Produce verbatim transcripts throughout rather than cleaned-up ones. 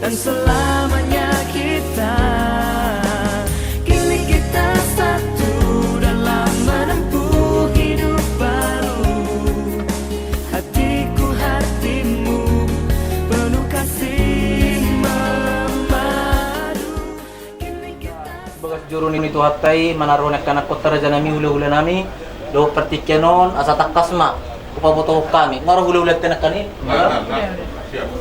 Selamanya kita, kini kita satu dalam menempuh hidup baru. Hatiku hatimu, penuh kasih memadu. Kini kita Bagas joro ni Tuhanta i, manaruhon angka anakhonta, raja nami, hulahula nami, dohot partingkian on, asa tangkas ma hupabotohon hami. Nga ro hulahulanta nangkin i?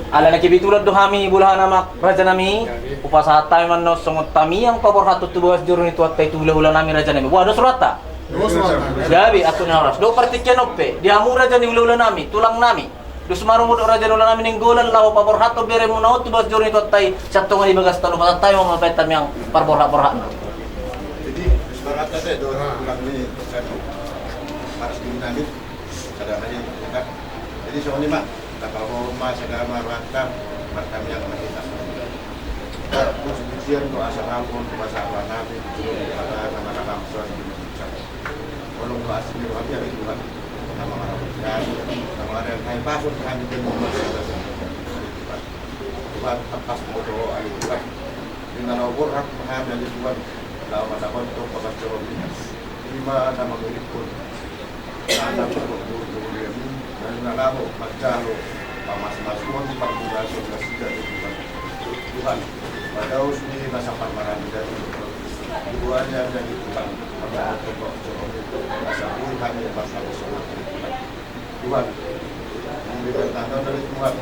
Alana kebetulan do hami bolahana, raja nami, hupasahat hami ma annon songon tangiang paborhathon tu bagas joro ni Tuhanta i tu hulahula nami, raja nami. Boha, dos rohanta? Gabe, angkup ni na horas. Dohot partingkian on pe, di hamu raja ni hulahula nami, tulang nami, dos ma hamu dohot raja ni hulahula nami Nainggolan laho paborhathon beremuna on tu bagas joro ni Tuhanta i, sian tonga ni bagas tano, pasahat hami ma, mambahen tangiang parborhat-borhatna. Jadi, semangat saja do, tulang ni, paras di nami. Sada hali, ya kan? Jadi, songon i ma, tapaboa ma sada ma rohanta, martangiang ma hita. Puji-pujian do asa mangapul tu basa roha nami, tu jolo ni Debata na marhabangsa di bumi. Holong do asi ni roha-Mu, ale Tuhan, na mangarahon hami, na mangarahon hami, pasu hami, dan Tuhan, tangkas boto, ale Tuhan. Di na laho borhat hami, ale Tuhan, laho mandapothon bagas joro-Mu. I ma na manguriphon anak, boru-boru ni roha-Mu, na laho manjalo pamasumasuon, parbudason nasida, ale Tuhan. Tuhan, padao sude nasa parmarani daging, di roha ni hami, ale Tuhan, mandapothon bagas joro-Mu, asa boi hami marhabangsa, ale Tuhan. Tuhan, di bagasan on, ale Tuhan,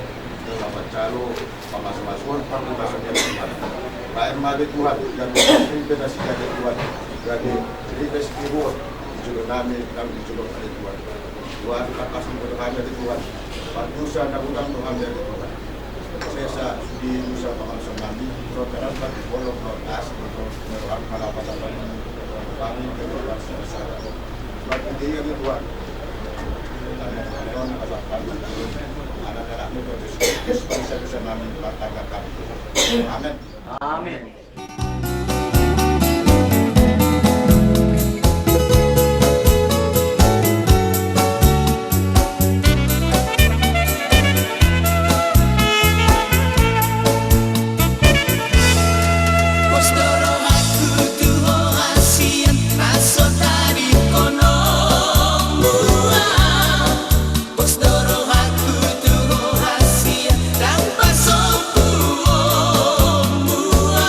na manjalo pamasumasuon, parbudason, ale Tuhan. Bahen ma, ale Tuhan, gabe pimpin nasida, ale Tuhan, gabe ripe sitiruon di jolo nami, nang di jolo, ale Tuhan. Tuhan, tangkas ma boto hami, ale Tuhan. Pardosa na hurang do hami, ale Tuhan. Sesa di dosa pangalaosion nami, dohot na lambat, holong dohot asi ni roha-Mu, na laho pasahat hami, hami, gabe sesa. Tuhan, di dia, ale Tuhan. Amen. Amen. Pos do rohangku tu ho hasian, na so tadingkon ho mua. Pos do rohangku tu ho hasian, ndang pasombu ho mua.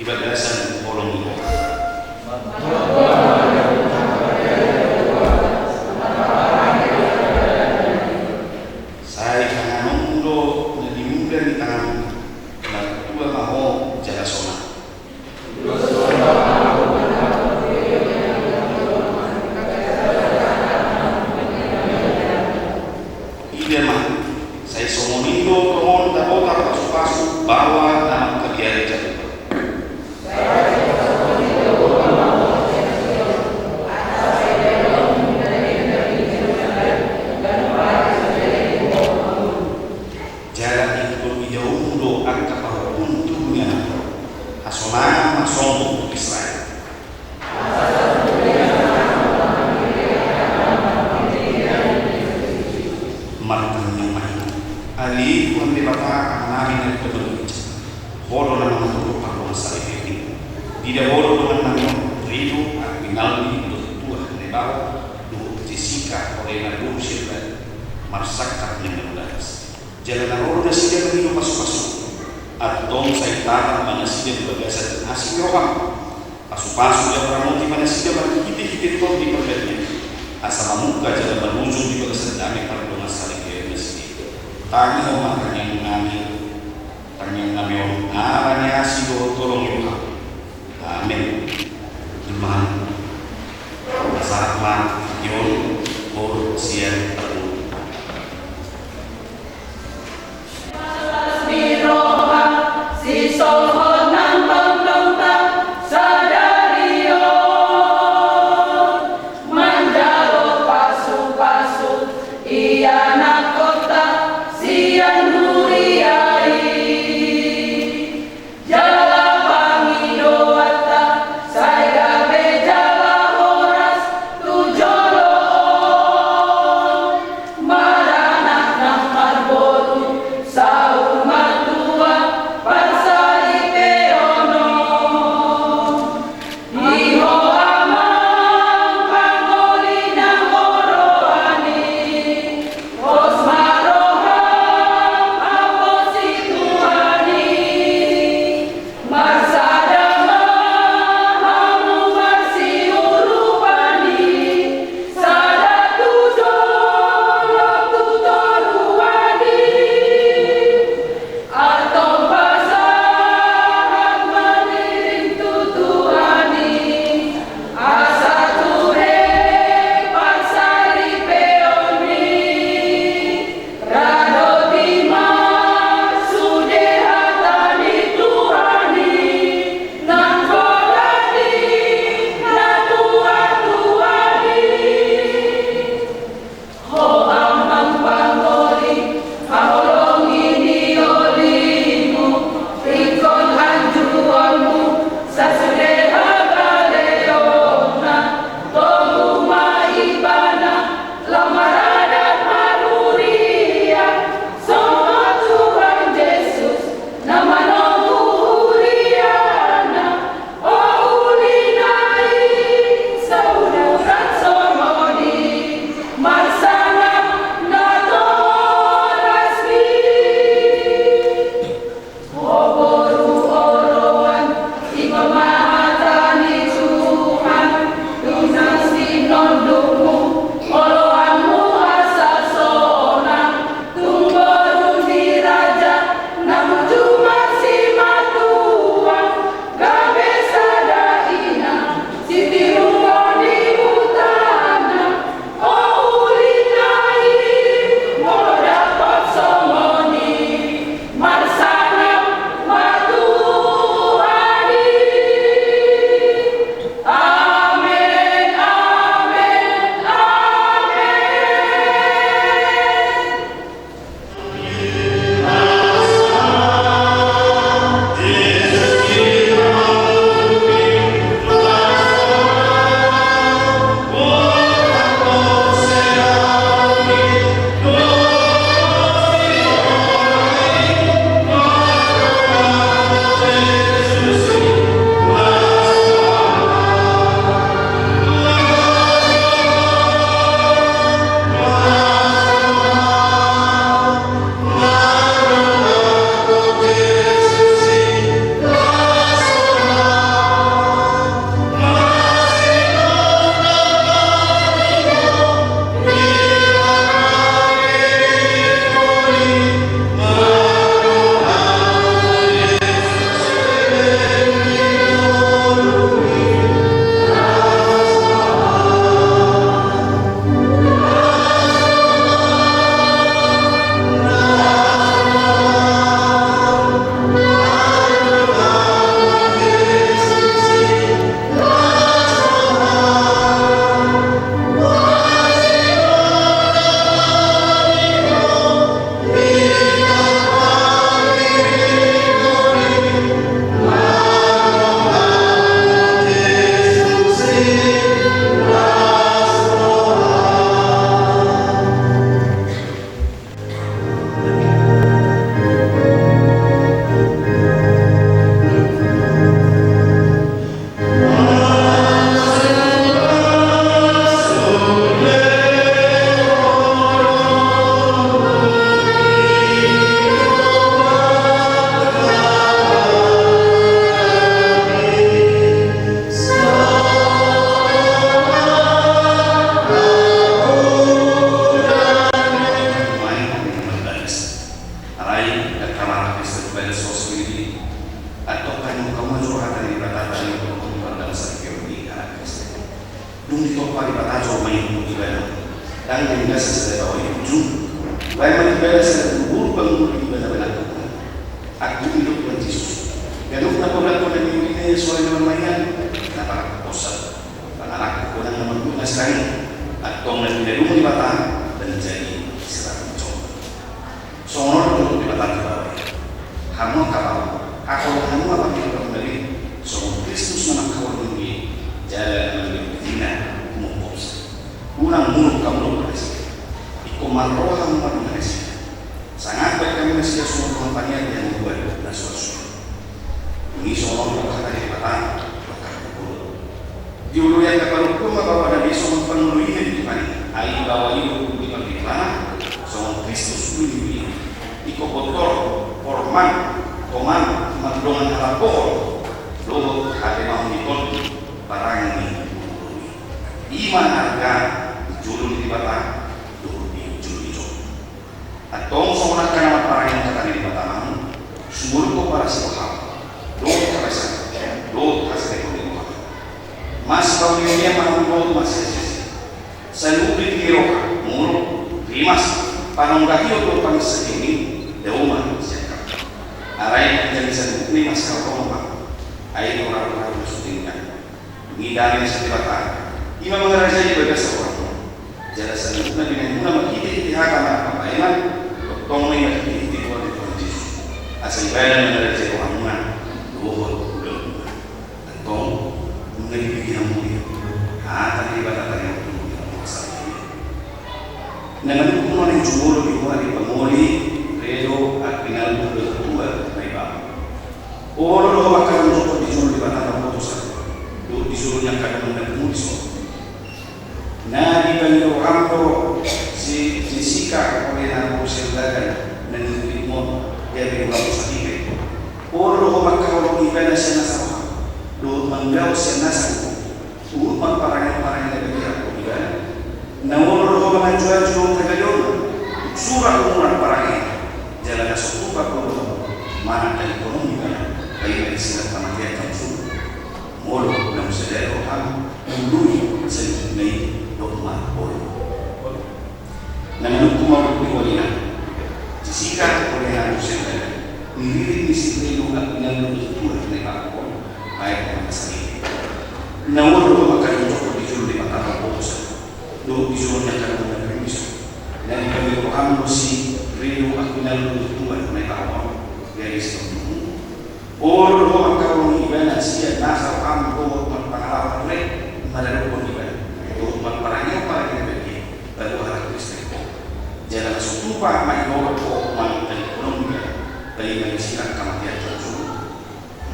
Di bagasan holong i. Sai tanganonmu do na dimula ni tanganmu, martua ma ho jala sonang. Ida ma, sai songon i do tongon dapotan pasupasu baoa na mangkabiari Jahowa. Jala ingkon idaonmu do angka pahompu tu dunia nangkin, hasonangan ma sombong tu Israel. Martangiang ma hita. Ale Tuhan Debata, Amanami na di banua ginjang, Ho do na mangatur pardongansaripeon i. Diida Ho do dongannami on, Rido, Aguinaldo dohot Tuah Nebao, dohot Jessica, horena boru Sirda, marsangkap ni na udaras. Jala na ro do nasida mangido pasupasu. Antong sai tatap ma nasida di bagasan asi ni roham. Pasupasu jala ramoti ma nasida marhitehite Tuhan di pardenggan i, asa mamungka jala marujung di bagasan dame pardongansaripeon nasida. Tangihon ma tangiangnami, tangiangnami on, ala ni asi dohot holong ni roham. Amen. Iman. Pasahat ma tingki on, hot sian parpudi. Sisolhot nang tondongta sadari on, manjalo pasupasu ianakhonta sian huria i. Jala pangidoanta sai gabe jala horas tu jolo on. Ibana. Ndang na ningasa sada baoa i ujung. Baen ma ibana sada guruguru pangolu di ibana-bana. Angkup ni do Tuhan Jesus. Ganup na paulak na minggu i na ia soal na marmaingan. Na parangkup posa. Pangalangkup godang na manggup na sekali. Antong na pinadung Debata dan jadi serang cong. Songon on do Debata tu baoa i. Hamu angka baoa, haholonganmu ma panghidopanmuna be songon Kristus na mangkaholongi be jala na manggiot diriNa humompohon. Unang muluk hamu dohot nasida. Ingkon marroha hamu ma dohot nasida. Sangap baen hamu nasida songon dongan paniar di hangoluan na so ra suda. Dung i songon on do hata ni Debata, Dioloi angka parungkun ma baoa na be songon pangoloi na di Tuhan i, ai baoa i do ulu ni pardenggan, songon Kristus ulu ni huria. Ingkon bontor, porman, toman, mardongan halambohon, dohot hatemahon ni tondi, parange ni pangoloi. I ma na arga di jolo ni Debata dohot di jolo ni jolma. Antong songon angka na marparange hata ni Debata ma hamu, sumurut do palas ni roham, dohot habasaon, dohot hasadehon ni roha. Masipauliulian ma hamu dohot marsiasiasi. Saluhut tingki ni roha, molo, rimas, panonggahon dohot panginsahon i, dao ma sian hamu. Alai manjalo saluhutna i ma sihaholongan ma hamu. Ai ro ra do hamu na so denggan. Dung i dame ni Debata, i ma mangarajai di bagasan rohamuna. Jala saluhutna binahenmuna marhitehite hata marpambahenan, tongtong ma i marhitehite goar ni Tuhan Jesus. Asa Ibana mangarajai rohamuna dohot ulaonmuna. Antong, nunga dibege hamu be hata ni Debata taringot tu hamu di hamu asa. Na manungkun on naeng jumolo di ho ale pangoli, Redo, Arpinaldo dohot Tua Naibaho. Olo do ho mangkajongjongkon di jolo ni Debata pambotosan dohot di jolo ni angka dongan na pungu di son. Na dipangido roham do si Jessica, ole na boru Siandagan, na nililitmu on, gabe roham do sahite. Olo do ho mangkaholongi ibana sian nasa roham dohot manggaos sian nasa gogo. Huhut marparange parange na badia tu ibana. Na olo do ho mangajuaju dohot hagaleonna, tung sura umur parange. Jala na so tupa olo do ho manang tali konom ibana, paima di silang hamatean jam sulu. Molo na muse dai roham, ului saluhutna i dohot ma olo. Na manungkun ma di ho ale na Jessica, ole na muse dai, nililit ni si Redo, Arpinaldo dohot Tua Naibaho. Baen ma sahite. Na olo do ho mangkajongjongkon di jolo ni Debata pambotosan dohot di jolo ni angka dongan na pungu di son. Na dipangido roham do si Redo, Arpinaldo dohot Tua Naibaho, gabe sian pungu. Olo do ho mangkaholongi ibana sian nasa roham dohot marpangalaho ture maradophon ibana dohot marparangehon parange na badia, paboa halak Kristen ho. Jala na so tupa ma i olo do ho manang tali konom ibana, paima di silang hamatean jam sulu.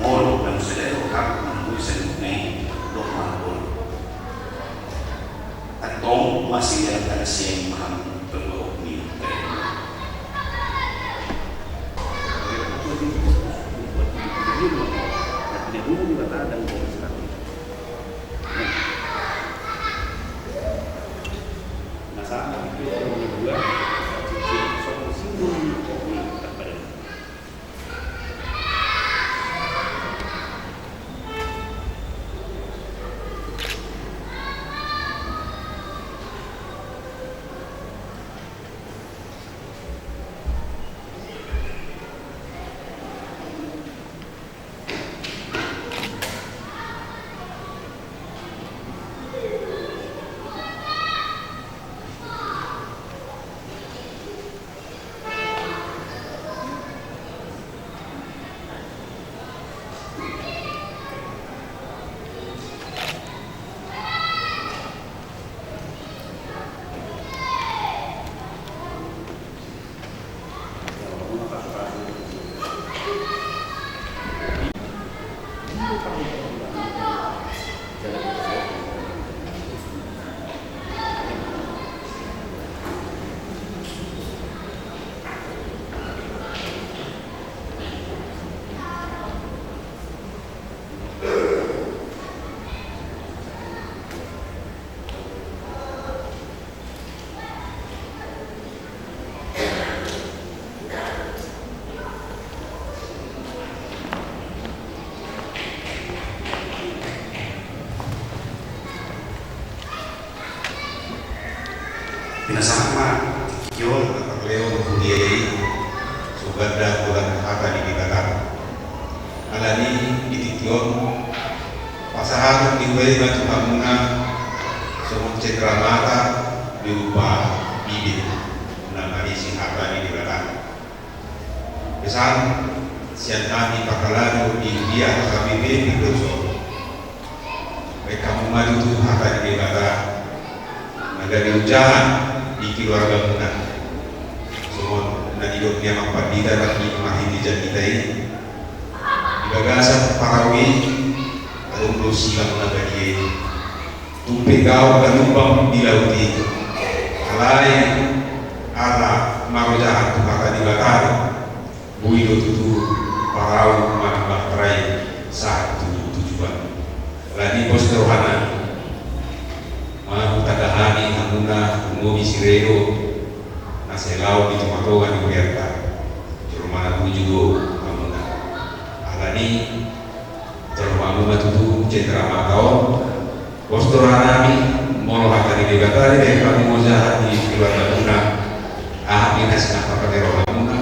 Molo na muse dai roham, ului saluhutna i dohot ma olo. Antong masih dalam tangan siang maham berbohong ni. Pinasahat ma tingki on na tarlehon huria i, so ganda holan hata ni Debata. Alani i di tingki on, pasahaton ni huria i ma tu hamuna songon cendramata berupa Bibel na marisi hata ni Debata. Pesan sian hami parhalado di huria H K B P Pindosol. Baen hamu ma tutu hata ni Debata na gabe ojahan di keluargamuna. Songon na nidok ni amang pandita tadi marhite jamita i, di bagasan parau i adong do silang na badia i. Tung pe gaor ganumbang di laut i, alai ala marojahan tu hata ni Debata do. Boi do tutu parau manang bahtera i sahat tu tujuan. Alani i pos do rohana, manghuhut hami hamuna umobi siredo na sai laho di tongatonga ni hurianta. Jolo manatuju do hamuna. Alani i, jalo hamu ma tutu cendramata on. Pos do rohanami, molo hata ni Debata dibaen hamu ojahan di keluargamuna, aha pe na sinamparhata ni rohamuna.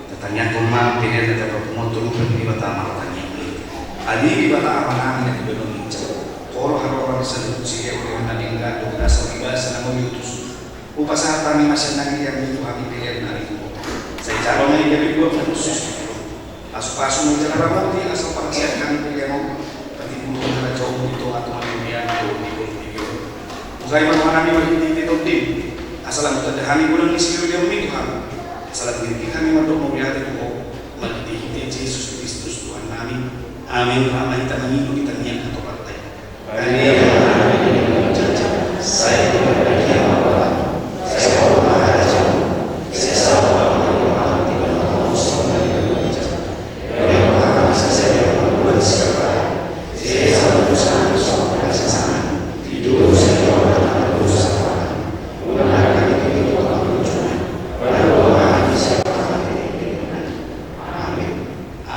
Tatangiangkon ma pelean na taparpunguanta, luhut Debata martangiang. Ale Debata Amanami na di banua ginjang, Olo haroro ni saluhut sileholeho na denggan dohot na saur ni basa na mauliutus. Hupasahat hami ma sian nangkin i tu hami pelean na ringkot. Sai jalo ma i gabe buat na khusus. Pasupasu ma i jala ramoti asa huparsiat hami pelean on. Patimbulhon harajaonmu di tongatonga ni huriaM dohot di portibi on. Buhai ma rohanami marhitehite TondiM. Asa lam tanda hami godang ni sileholehoMi Tuhan. Asa lam tingting hami mandok mauliate tu Ho. Marhitehite Jesus Kristus Tuhannami. Amen. Ra ma hita mangido di tangiang hatorangnta i.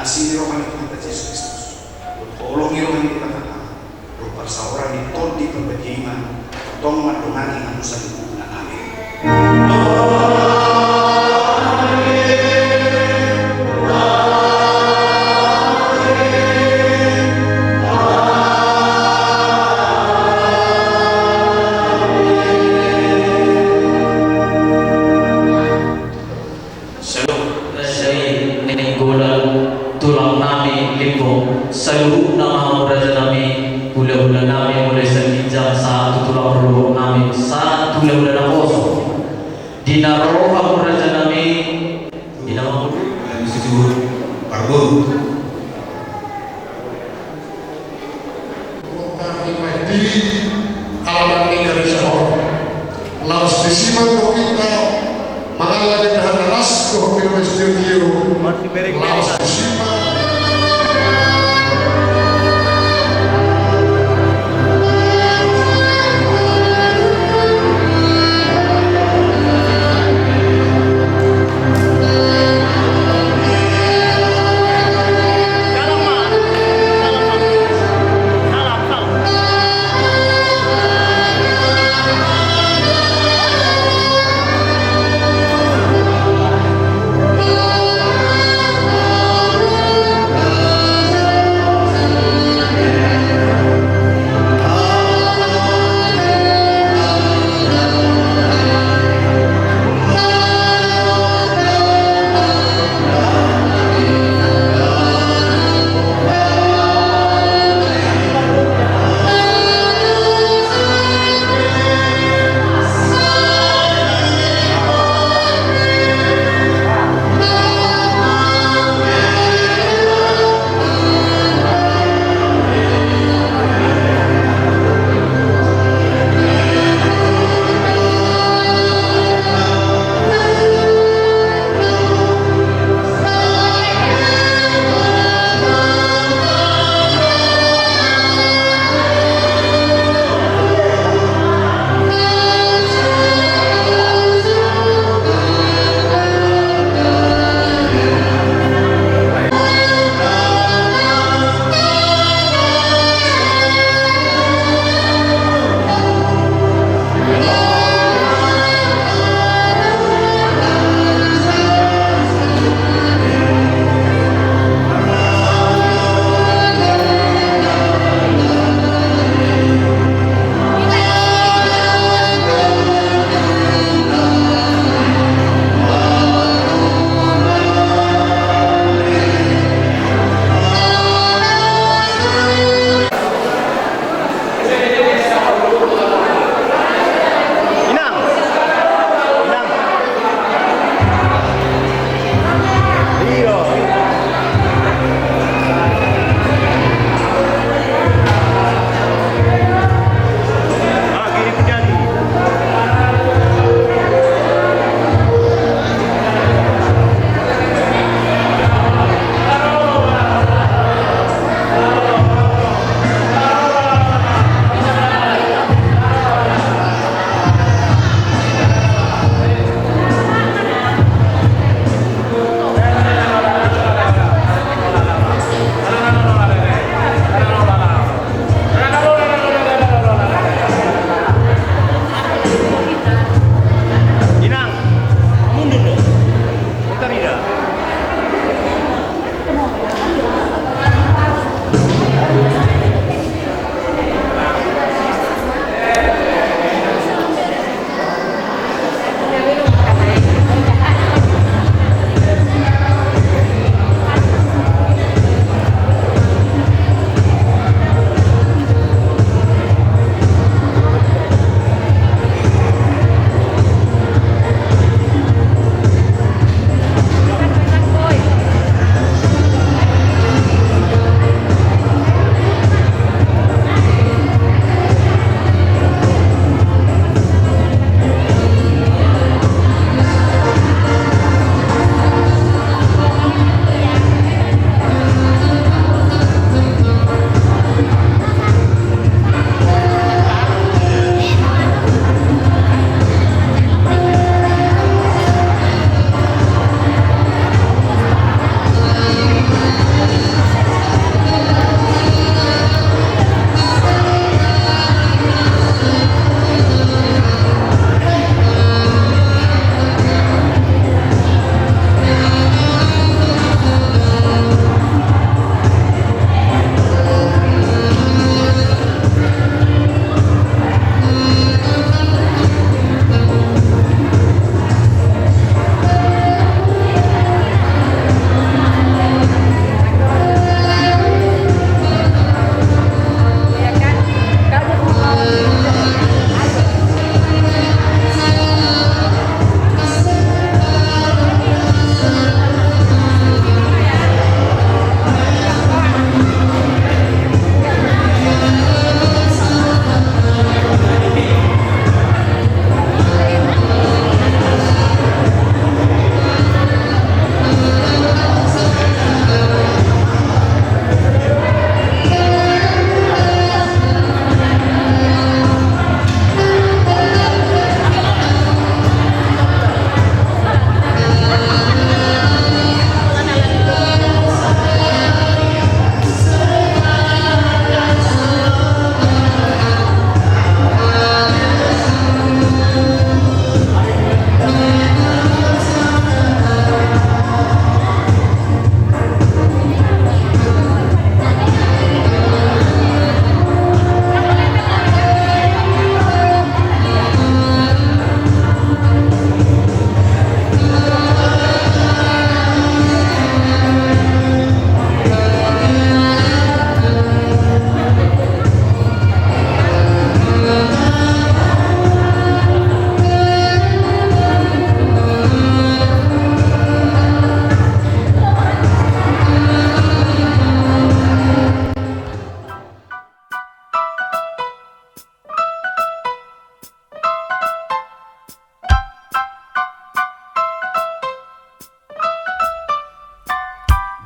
Asi ni roha ni Tuhanta Jesus Kristus, dohot holong ni roha ni Debata Ama, dohot parsaoran ni Tondi Parbadia i ma tongtong mandongani hamu saluhutna. Amen. Saluhut. Raja i Nainggolan, tulang nami Limbong, saluhutna ma hamu raja nami, hulahula nami, mulai sian ginjang sahat tu tulang rorobot nami, sahat tu hulahula naposo. Di na ro hamu raja nami, di na mangolu. Nami suhut parboru. Hami ma di alaman ni gareja on. Laos disi ma tong hita mangallang ni hata las dohot minum es jeruk. Laos disi ma.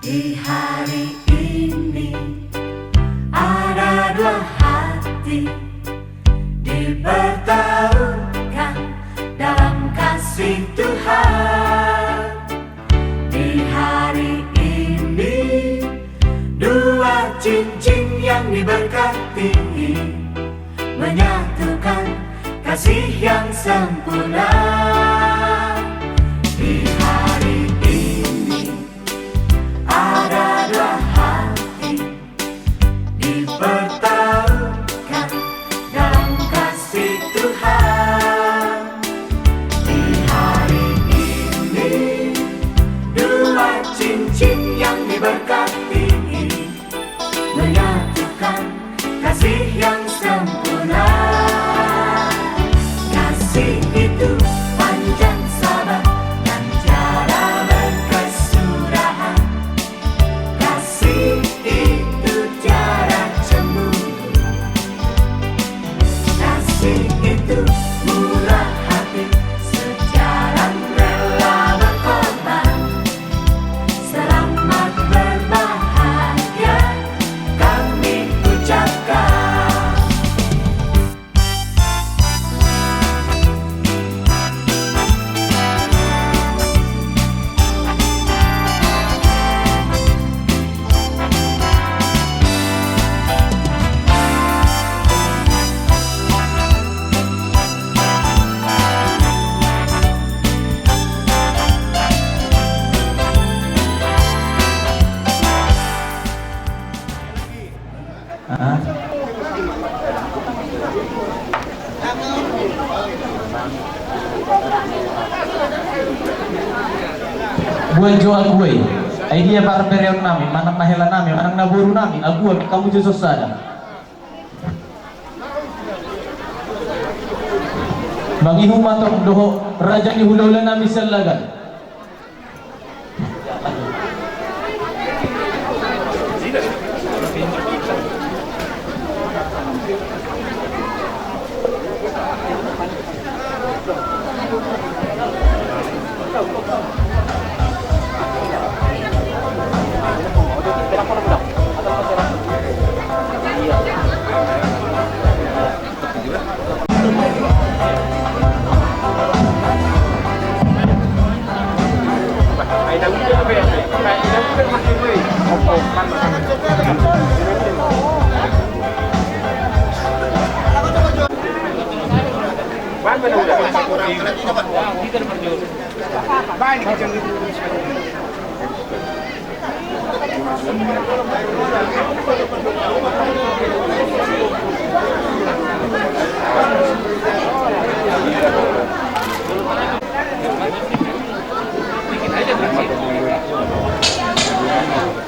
Di hari ini ada dua hati dipertaruhkan dalam kasih Tuhan. Di hari ini dua cincin yang diberkati menyatukan kasih yang sempurna. Di hari ini ada dua hati dipertaruhkan dalam kasih Tuhan. Di hari ini dua cincin yang diberkati menyatukan kasih yang sempurna. Kasih itu panjang sabar dan tiada berkesudahan. Kasih itu tiada cemburu. Kasih itu murah hati, setia dan rela berkorban. Selamat berbahagia kami ucapkan. Buat jo ague. Ai dia parbereon nami, manang na hela nami, manang na boru nami, ague hamu jo so sada. Mangihut ma tong dohot raja ni hulahula nami sian Lagan.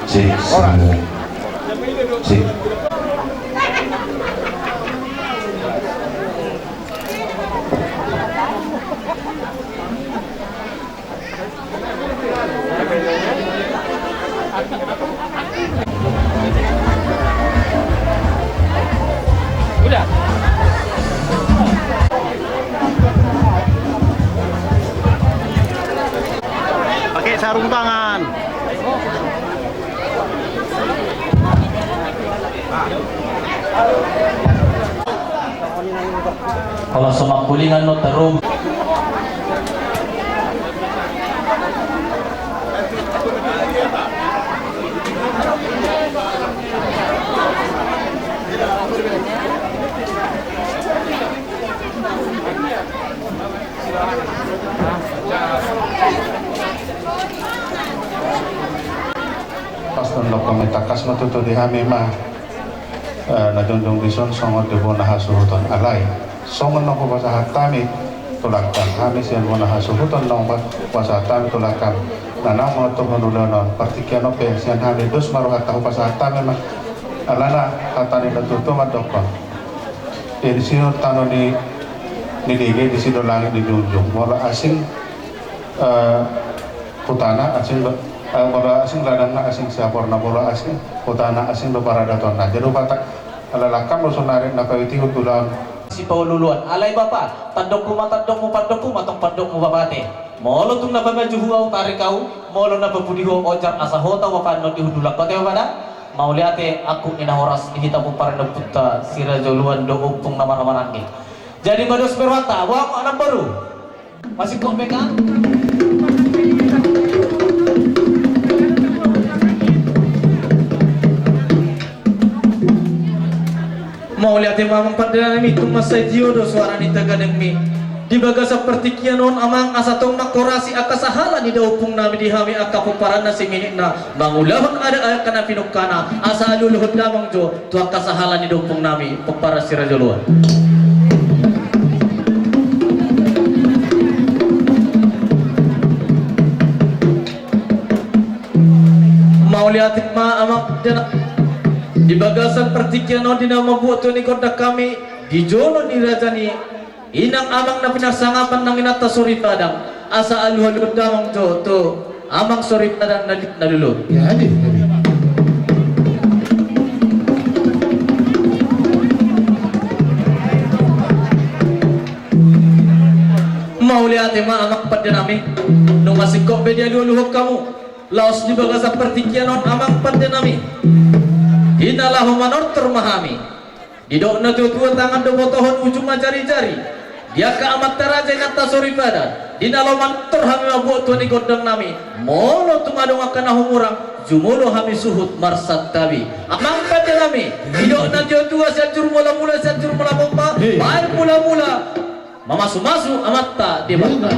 Sip, sip. Sip. Pakai sarung tangan. Holan so mangkulingan no tarum. Pas tondok kami takas ma tutu di hami ma. Eh, na jongjong dison songon di bona hasuhuton alai songon na hupasahat hami tu langkam, hami sian bona hasuhuton na hupasahat hami tu langkam, na naung mangaturhon ulaon on, partingkian on pe sian hami dos ma rohanta, hupasahat hami ma. Alana hata ni natuatua mandokkon, di si do tano ni, ni dege, di si do langit ni junjung. Molo asing, eh, hutana asing do, eh, molo asing ladangna, asing siaporna, molo asing hutana, asing do paradatonna. Jadi hupatak ala langkam do sonari na paihutihut ulaon. Sipaolooloan, alai bapa, tandokku ma tandokmu, pandokku ma tong pandokmu bapa ate. Molo tung na pamaju hua, hutarik ahu. Olo na papudi ho ojar asa hota ma pannon di hundulan kota i pada. Mauliate angkup ni na horas di hita pomparan ni ompunta Siraja Uluan dohot ompung na marhahamaranggi. Jadi mados pe rohanta, boha ma namboru. Masingkop be kan? Mauliate ma amang pande nami, tung mansai tio do suara ni tagadengmi. Di bagasan partingkian on amang, asa tong manghorasi angka sahala ni daompung nami di hami angka pomparanna siminitna, mangulahon adat angka na pinungkana, asa alualuhon damang jo tu angka sahala ni daompung nami pomparan Siraja Uluan. Mauliate ma amang pande nami. Di bagasan partingkian on di na mambuat tua ni gondang hami di jolo ni raja ni inang amang na pinarsangapan nang inanta soripada, asa alualuhon damang jo tu amang soripada na, na lolo. Ya, ade, ade. Mauliate ma amang pande nami. Nunga singkop be dialualuhon hamu. Laos di bagasan partingkian on amang pande nami, di na laho manortor ma hami. Didok na tuatua, tangan do botohon, ujung ma jarijari. Di angka amanta raja inanta soripada, di na laho manortor hami mambuat tua ni gondang nami, molo tung adong angka na humurang, jumolo hami suhut marsantabi. Amang pande nami, didok na tuatua, Sianjur Mulamula, Sianjur Mulapompa, baen mulamula mamasumasu Amanta Debata.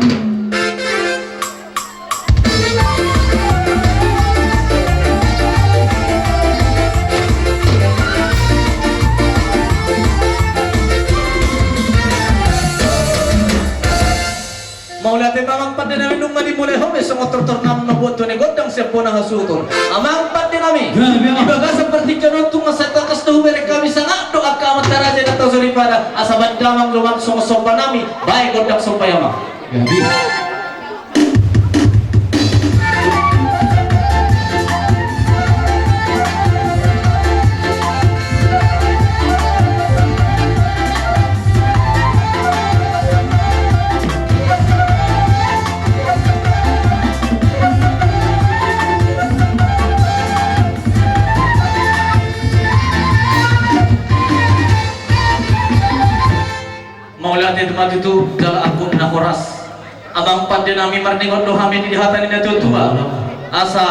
Mauliate ma amang pande nami, nunga dimulai ho be songon tortornami mambuat tua ni gondang sian bona hasuhuton. Amang pande nami, di bagasan partingkian on tung mansai tangkas do hubereng hami, sangap do angka amanta raja inanta soripada, asa baen damang jo songon somba nami. Baen gondang somba i amang. Mauliate ma tutu jala angkup na horas. Amang pande nami, marningot do hami di hata ni na tuatua, asa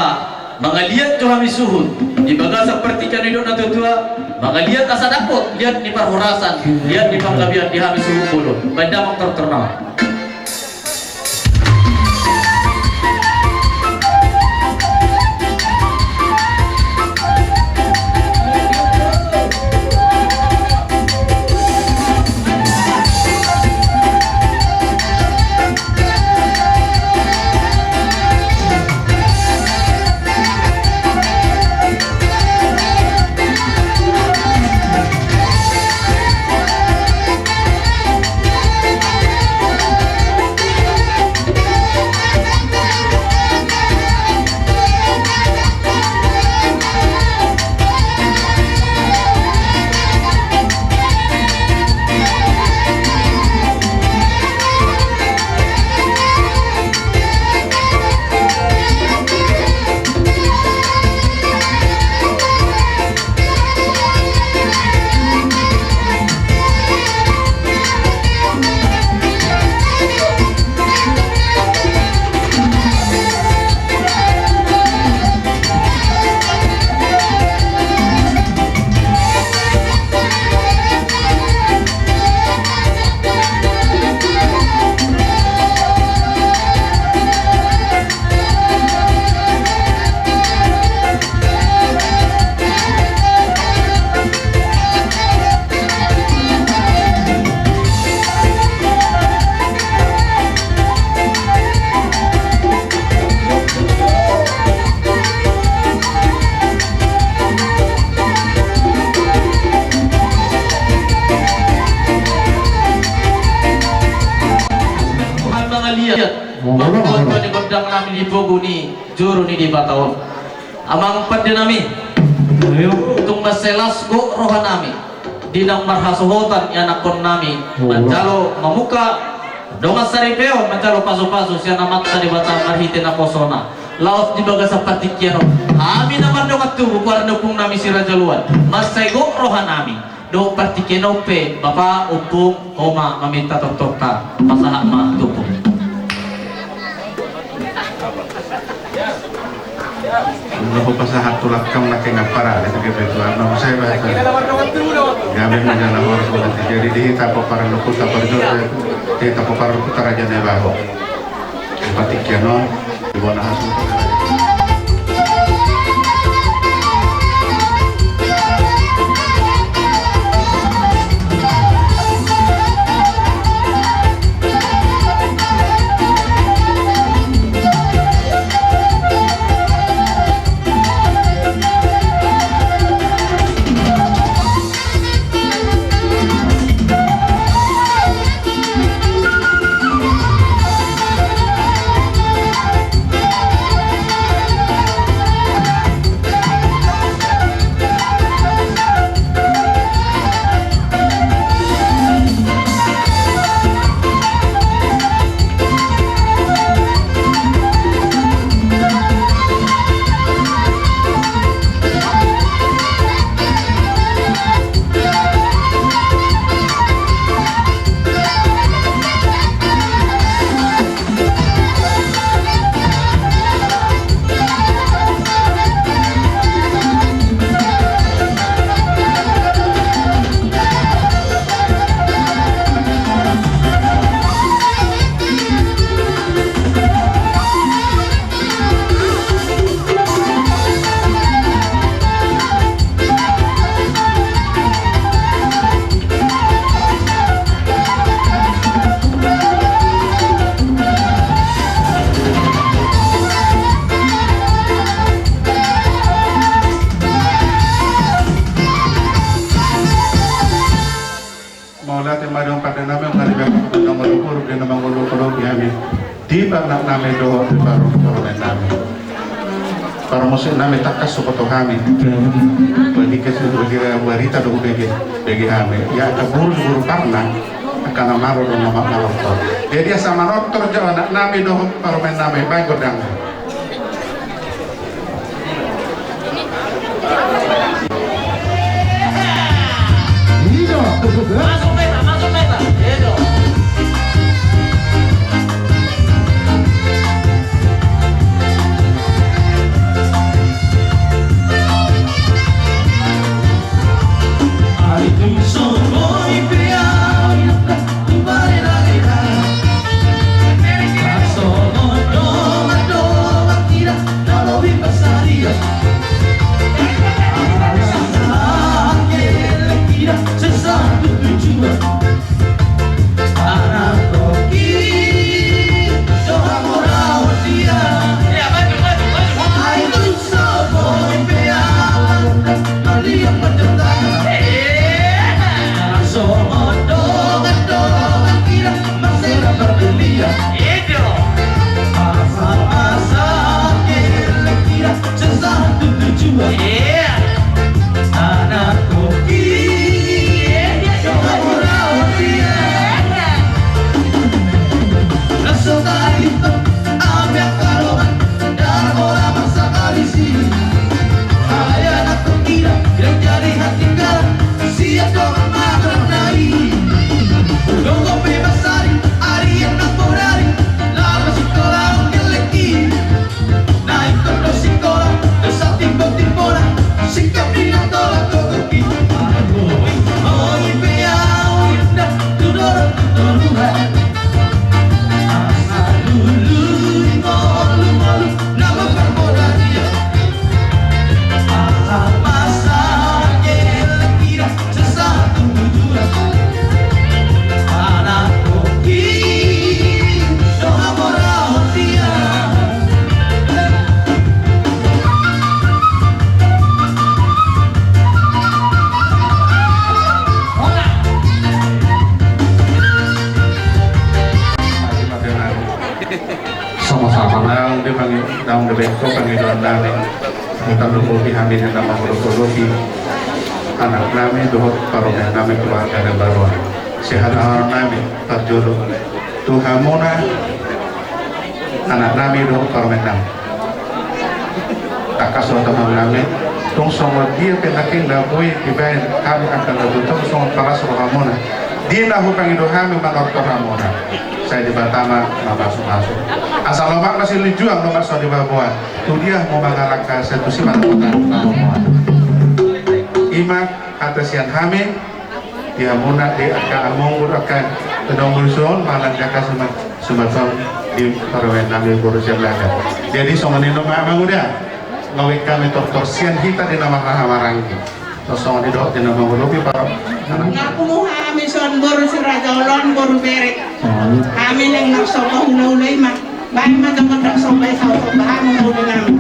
mangaliat jo hami suhut. Di bagasan partingkian on, didok na tuatua, mangaliat asa dapot liat ni parhorasan, liat ni panggabean di hami suhut bolon. Baen damang tortornami. Tuhan mangaliat. Molo, molo. Gondang nami di pogu ni juru ni Debata on. Amang pande nami. Ayo. Tung mansai las do roha nami di naung marhasohotan ianakhon nami. Molo. Manjalo mamungka dongan saripeon, manjalo pasupasu sian Amanta Debata marhite naposona. Laos di bagasan partingkian on, hami na mardongan tubu, parange ompung nami si Raja Luan, mansai gok roha nami. Dohot partingkian on pe, bapa, ompung, ho ma maminta tortorta, pasahat ma tu ompung. Laho pasahat tu langkam na kengap parale, tu kebetulan, na masa iba. Gabe menjala horas. Jadi di hita pomparan luhut, pomparan luhut, di hita pomparan luhut Raja Nai Baho. Partingkian on, di bona hasu. Mauliate ma di Ompunami, mauliate ma di na mangolu-olu di hami, di parumaennami dohot di parumaennami. Parmusik nami tangkas huboto hami. Bagi kes-, bagi barita do hubege, bege hami. Ia angka boru, boru Parna, angka na malo do na manortor. Jadi asa manortor jo anaknami dohot parumaennami, baen gondang. Masuk peta, masuk peta. Edo. Sama-sama. Naung di pangi-, naung di bengko pangidoan nami. Tarlumobi hami di na mangoloi-oloi anaknami dohot parumaennami, keluarga na baru on. Sihatahonon nami parjolo tu hamuna anaknami dohot parumaennami. Angka songon nami, tung songon dia pe nangkin na boi dibaen hami angka na tutu, songon palas rohamuna. Di na hupangido hami manortor hamuna. Sai Debata ma mamasumasu. Asa lomak ma silinjuang, lomak so dibaboan. Tu dia hamu mangalangka, sai tusi ma lomak. Ima hata sian hami. Ia muna di angka among guru, angka tedong guru son, malang jaka sumat, sumat son di parumaen nami guru sian Laka. Jadi songon i ma amang uda, ngawet hami tortor sian hita di na marhahamaranggi. Tor songon i dohot di na mangolopi paro. Ngaku mu hami son boru si Raja Olon, boru Bere. Hami naeng marsomba hulahula i ma. Baen ma jolo dang somba i, saut somba hami hulahula nami.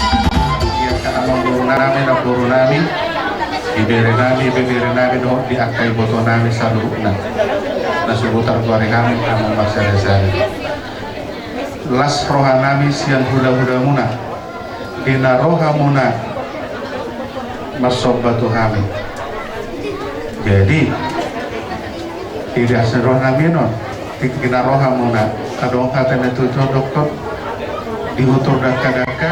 Ia angka amang boru nami, namboru nami, ibebere nami, ibebere nami dohot di angka iboto nami saluhutna na so targoari hami amang marsadasada. Las roha nami sian hulahulamuna di na ro hamuna marsomba tu hami. Jadi, di las ni roha nami on, tingki na ro hamuna, adong hata na tutu doktor, di hutur dangkadangka.